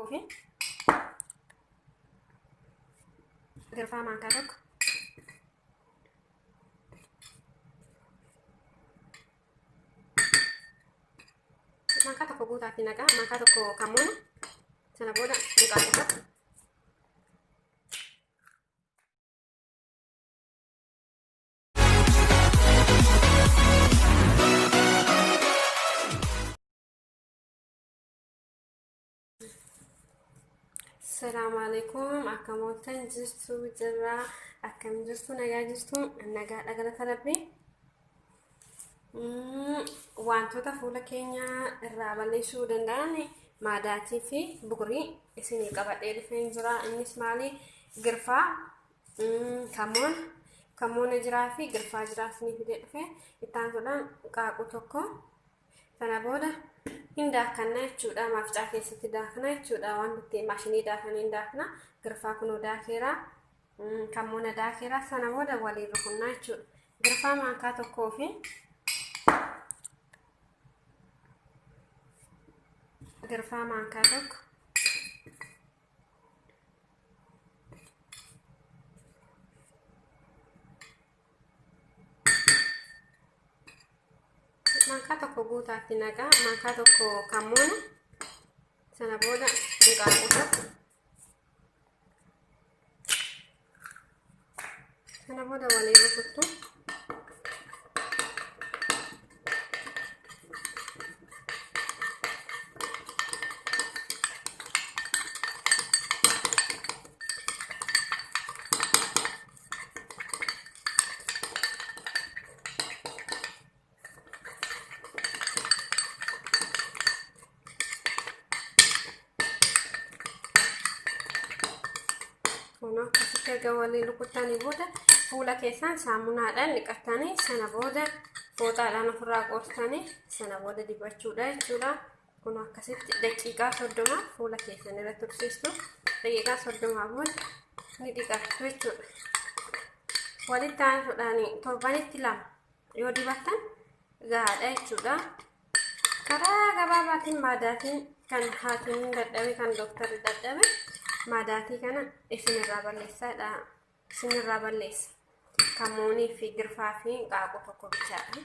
Tokkoo fi girfaa maankaa tokko. Maankaa tokko guutaatti naqaa, maankaa tokko kammuuna, sana booda dhiqaa. Salaamu alaikum, akkam ooltan? Jirtu jirra, akkam jirtu? Nagaa jirtu? Nagaadha, galata Rabbii. Wantoota fuula keenya irraa balleessuu danda'an maadaatii fi bugurii isinii qabadhee dhufeen jira. Innis maali? Girfaa, kamoon, kamoona jiraa fi girfaa jiraa isinii fidee dhufe. Itti aansuudhaan qaaquu tokko, sana booda hin daakkanna jechuudha. Maafcaa keessatti daakna jechuudha. Wanti itti maashinii daakanii hin daakna. Girfaa kunoo daakeera, kamoona daakeera, sana booda waliin rukunnaa jechuudha. Girfaa maankaa tokkoo fi girfaa maankaa tokko, maankaa tokko guutaatti naqaa, maankaa tokko kammuuna, sana booda hanqaaquu tokko, sana booda waliin rukuttu. Kun akkasitti erga waliin rukuttanii booda fuula keessaan saamunaadhaan dhiqattanii, sana booda fooxaadhaan ofirraa qoortanii, sana booda dibachuudha jechuudha. Kun akkasitti daqiiqaa 30 fuula keessan irra tursiistu. Daqiiqaa 30 booda ni dhiqattu jechuudha. Walitti aansuudhaan torbanitti 2 yoo dibattan gahaadha jechuudha. Karaa gabaabaatiin maadaatiin kan haakimiin dadhabe, kan dooktarri dadhabe, maadaatii kana isinirraa balleessaadha. Isinirraa balleessa. Kamuunii fi girfaa fi qaaquu tokko bichaadha.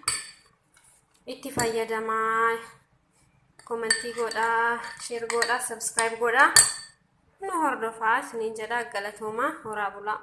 Itti fayyadamaa. Komentii godhaa, share godhaa, subscribe godhaa. Nu hordofaa isiniin jedha, galatoomaa, horaa bulaa.